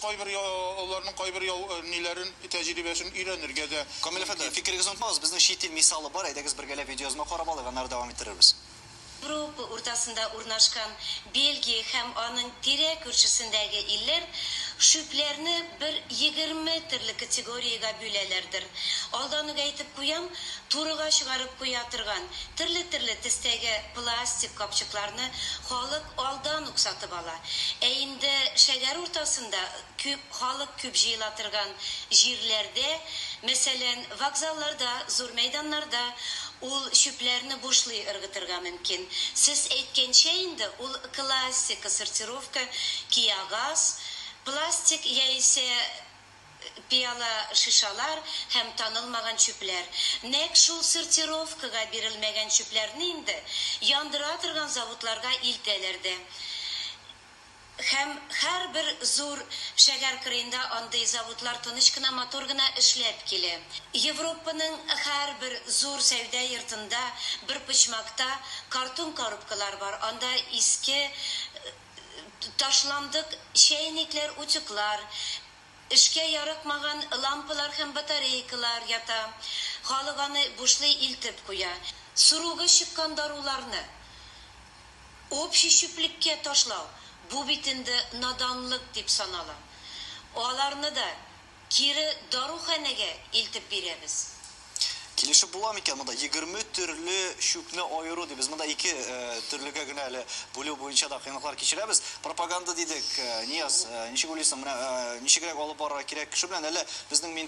кайбер аларның кайбер ниләрен, тәҗрибәсен өйрәнергә дә Камил әфәнде, фикерегезне онытмагыз, безнең чит ил мисалы бар, әйдәгез бергәләп видеоязма карап алыйк, аннары дәвам иттерербез. Европа уртасында урнашкан Бельгия һәм аның тирә-күршесендәге илләр чүпләрне бер 20 төрле категориягә бүләләрдер. Алдан ук әйтеп куям, турыга чыгарып куя торган төрле-төрле төстәге пластик капчыкларны халык алдан ук сатып ала. Ә инде шәһәр уртасында күп халык күп җыела торган җирләрдә, мәсәлән, вокзалларда, зур мәйданнарда ул чүпләрне бушлый ыргытырга мөмкин. Сез әйткәнчә инде, ул классика сортировка кәгазь, пластик яисә пыяла шишалар һәм танылмаган чүпләр. Нәкъ шул сортировкага бирелмәгән чүпләрне инде яндыра торган заводларга илтәләр дә. Һәм һәрбер зур шәһәр кырыенда андый заводлар тыныч кына, матур гына эшләп килә. Европаның һәрбер зур сәүдә йортында бер почмакта картон коробкалар бар. Анда иске ташландык чәйнекләр, утюглар, эшкә яракмаган лампалар һәм батарейкалар ята. Халык аны бушлый илтеп куя. Срогы чыккан даруларны общий чүплеккә ташлау бу бит инде наданлык дип санала. Аларны да кире даруханәгә илтеп бирәбез. Килешеп була микән монда 20 төрле чүпне аеру дип без монда ике төрлегә генә әле бүлү буенча да кыенлыклар кичерәбез. Пропаганда дидек, Нияз, ничек уйлыйсың, менә ничегрәк алып барырга кирәк кеше белән әллә безнең мин